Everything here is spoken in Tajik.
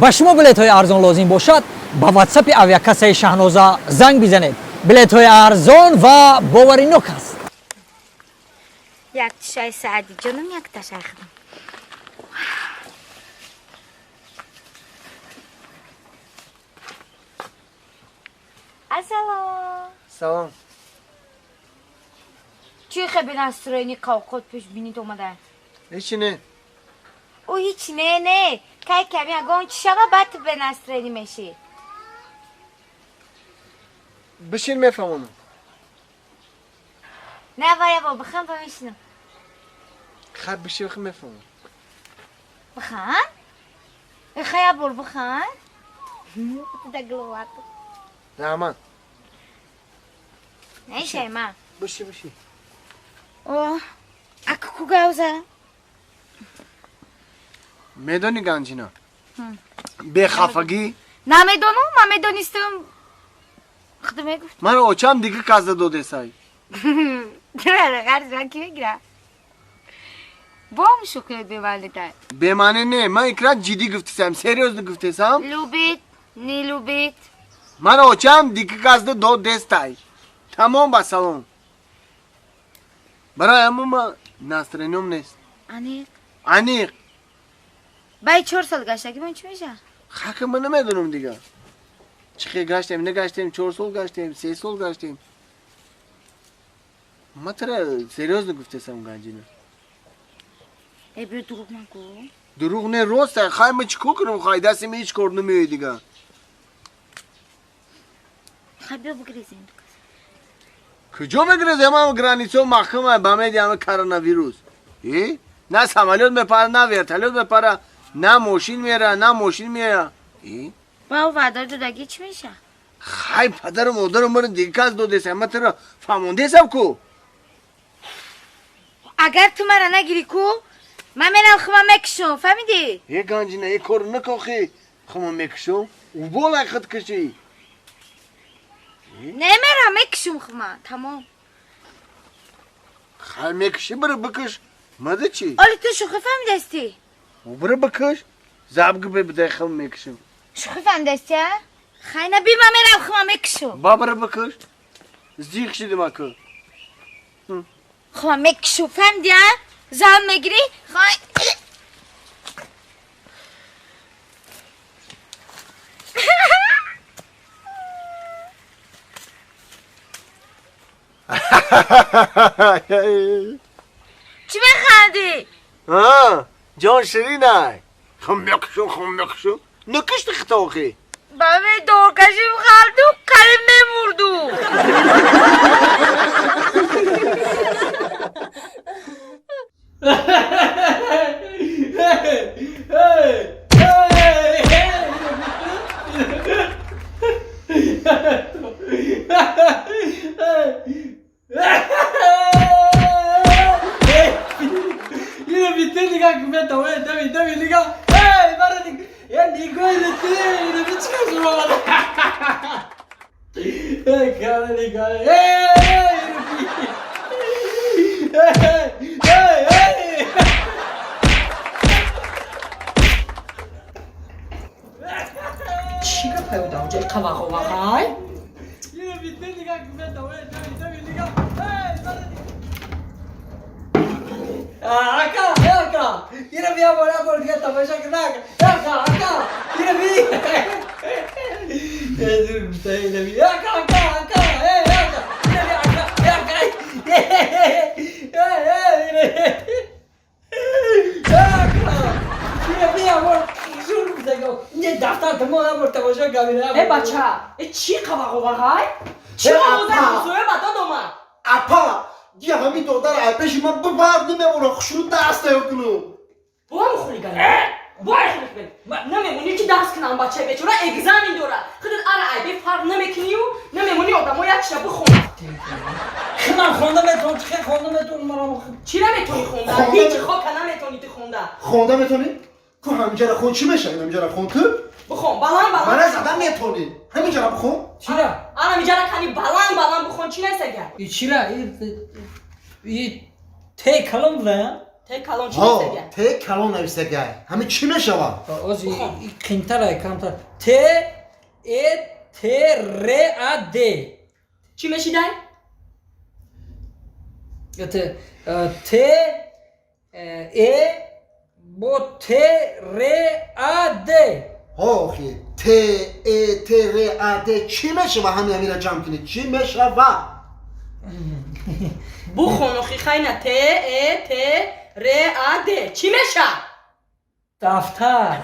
Ба шумо билетҳои арзон лозим бошад, ба ватсапи авиакассаи Шаҳноза занг бизанед. Билетҳои арзон ва боваринок аст. Як тишай Саъди ҷонум, як ташай худам. Ассалом. Салом. Чӣ хебе настроени қавқот пеш бинит омада? Ҳечи не. Ӯ ҳеч не, не. Кай ками ягон чӣ шава, баъд ту бе настроени мешӣ. Бишин, мефаҳмонам. Не, вая бо бихам ба мешинам. Хай, бишин, хай, мефаҳмонам. Бихан? Хай, бор бихан? Дагловат. Раҳмат. Не, шайма. Бишин, бишин. О, аку кугауза? Медонӣ, Ганҷина, бехафагӣ. Намедонам, ман медонистам. Худо мегуфт. Ман очам дига казда додесай. Ғарз ман ки мегира? Бом шукрет бемаънитай. Бемаъне не, ман икрат ҷиддӣ гуфтесам, серьёзно гуфтесам. Любит, не любит. Ман очам дига казда додестай. Тамом, ба салом. Барои ҳамон ман настроениям нест. Аниқ? Аниқ. Баъди 4 сол гаштагӣ ман чӣ меша? Хака, ман намедонам дига. Чӣ хел гаштем, нагаштем, 4 сол гаштем, 3 сол гаштем. Ман тара серьёзно гуфтесам, Ганҷина. Э, биё, дурӯғ нагӯ. Дурӯғ не, рост. Хай, ман чӣ кор кунам, хай, дасти ман ҳеҷ кор намеояд дига. Хай, биё бигрезем. Куҷо мегирезем? Ҳама границао маҳкама ба меди ҳама коронавирус. Э? На самолёт мепара, на вертолёт мепара, на мошин мера, на мошин мея. Э? Ба ваъда додагӣ чӣ меша? Хай, падару модару маро дига кас додесам, ман туро фаҳмондесам ку. Агар ту мара нагирӣ ку, ман мерам хума мекушам, фаҳмидӣ? Е, Ганҷина, е, кор накохи, хума мекушам. Уболай худ кушӣ. Немерам, мекушам хума, тамом. Хай, мекушӣ, бира бикуш. Мада чӣ? Оли ту шӯхӣ фаҳмидастӣ? Бира бикуш. Забги бедай, хум мекушам. Шӯхӣ фаҳмидастӣ, а? Хай, на би, ман мерам хума мекушам. Ба бира бикуш. Зиқ шидим аку. Хума мекушам, фаҳмидӣ, а? Зан мегирӣ, хай. Чӣ механдӣ? А, ҷон ширинай. Хум мекушам, хум мекушам. Накушти хитохи. Ба доркашим халду, қариб мемурду. Нигоҳ, нигоҳи чӣ кашима. Cara, нигоҳ. Эй, эй, эй! Чӣ гапай одамҷа қавағовағай? Ина битте нигоҳ кун, давай, давай, давай, нигоҳ. Эй, бара. Ака, ака. Ина бия, бора, бор дига тамоша кун, ака. Ака, ака. Ина би. Э, дур гуфта, ина би. Ака, ака, ака. Эй, ака. Ина би, ака, ака. Эй, эй, ина. Ака. Ина бия, бор. Зур гуфта, не дафтар тамом бор тамоша кун. Э, бача, э, чӣ қавағовағай? Чӣ? Э, овоза апа. ҳамсоя ба дод омад. Апа, дия ҳамин додар ай пеши ман бибар, намемона, хушрӯ даст тайёр кунам. Бо хулиган, бо хулиган намемонӣ ки дарс кунам. Бачаи бечора экзамен дора. Худат ара айбе фарқ намекунию намемонӣ одамо як шаба бихонад. Хинам хонда метавон, чӣ хел хонда метавон марам. Чӣ наметонӣ хонда? Хонда. Ҳеҷ хока наметонӣ ту хонда. Хонда метонӣ? Ку ҳаминҷара хон, чӣ меша? Ин ҳаминҷара хон ту. Бихон баланд баланд. Мана зада метонӣ. Ҳаминҷара бихон. Чира? Ана миҷара кани, баланд баланд бихон, чӣ нест агар? И чира? И те калом буда? Те калон чӣ Ҳо, нависагия? Те калон нависагай. Ҳамин чӣ мешавад? Ози қимтара, камтар. Т Э Т Р А Д. Чӣ мешидай? Т Т Э бо Т Р А Д. Ҳо, охи Т Э Т Р А Д чӣ мешава? Ҳами ҳамира ҷамъ кунед, чӣ мешава? Бухон, охи, хайна. Т Э Т Р А Д чӣ меша? Дафтар.